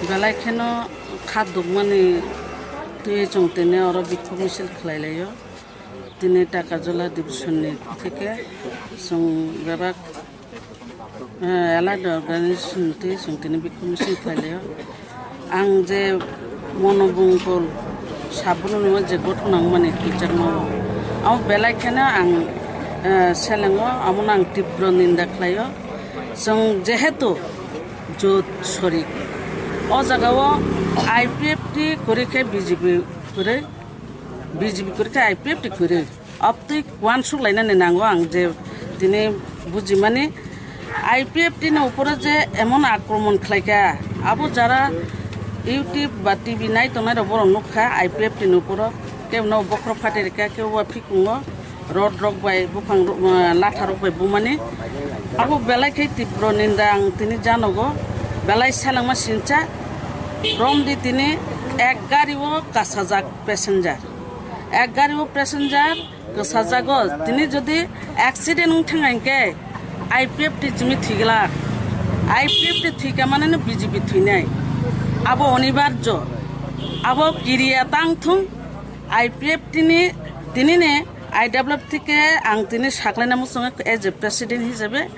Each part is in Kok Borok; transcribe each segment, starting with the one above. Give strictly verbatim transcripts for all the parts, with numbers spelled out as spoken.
Belai kheno kha dukmani twi chwng tini oro bikhuk misil khlai laio. Tini Takarjala division ni theke chwng bebak, eh, allied organization twi chwng tini bikhuk misil khlai laio. Ang je monobongkol sabrumno je gothon nangmani twijakmao, amo belai kheno ang, eh, selengo, amono ang tipro ninda khlaio. Chwng jehetu jot sorik. O jagao I P F T kwrwi khe B J P kwrwi, B J P kwrwi khe I P F T kwrwi. Abtwi uansuk lainani nango ang je tini bujimani I P F T ni uporo je emon akromon khlaikha, abo jara YouTube ba T V nai tongnai rok borok nukha I P F T ni uporo, kebo no bokhorok phatwi rikha, kebo ba phikungo. Rod rok bai buphang rok, ah, latha rok bai bumani. Abo belai khe tipro ninda ang tini janogo. Belai selengma sincha romdi tini ek gari o kasajak passenger. Ek gari o passenger kasajago tini jodi accident wng thang hinkhe I P F T chimi thwigla. I P F T thwika mane no B J P thwinai. Abo onibarjo. Abo kiriya tang thung. I P F T ni tini ni I W F T ke ang tini saklaina muchungo as a president hisabe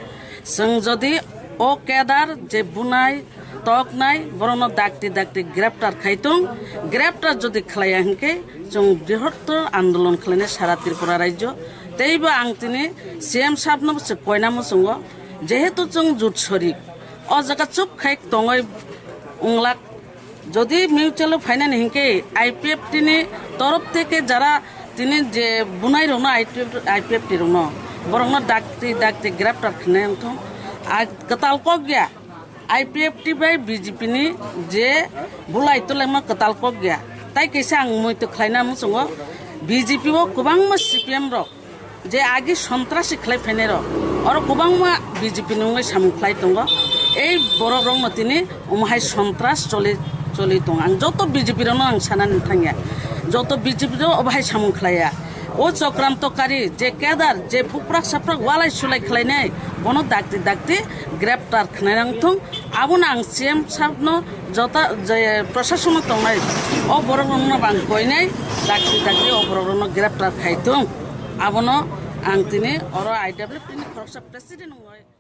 chwng jodi o kedar je bunai toknai borokno dakti dakti greptar khaitung, greptar jodi khlaiya hinkhe chwng brihottor andolon khlainai sara Tripura rajyo. Teibo ang tini C M sabno se koina muchungo, jehetu chwng jut sorik o jaga chup khai tongoi wnglak. Jodi mutual o phainani hinkhe I P F T ni torof theke jara tini je bunai rokno I P F, I P F T rokno borokno dakti dakti greptar khnai wngthong. A kwtal kok ya I P F T bai B J P ni je bulai tulaima kwtal kok ya. Tai kaisa ang muitu khlaina muchungo B J P o kwbangma C P M rok je agi sontrasi khlai phainai rok, oro kwbangma B J P ni wngwi samung khlai tongo. Ei borok rokno tini omo hai sontras choli, choli tongo. Ang joto B J P rokno ang sanani thangya, joto B J P rok obo hai samung khlaiya. O chokrantokari je kedar je buprak saprak walai sulai khlainai, bono dakti dakti greptar khnai nang thung. Abono ang C M sabno jota je prosasono tongnai o borok rokno ang koinai, dakti dakti o borok rokno greptar khai thung. Abono ang tini oro I W F T ni khoroksa president wngwi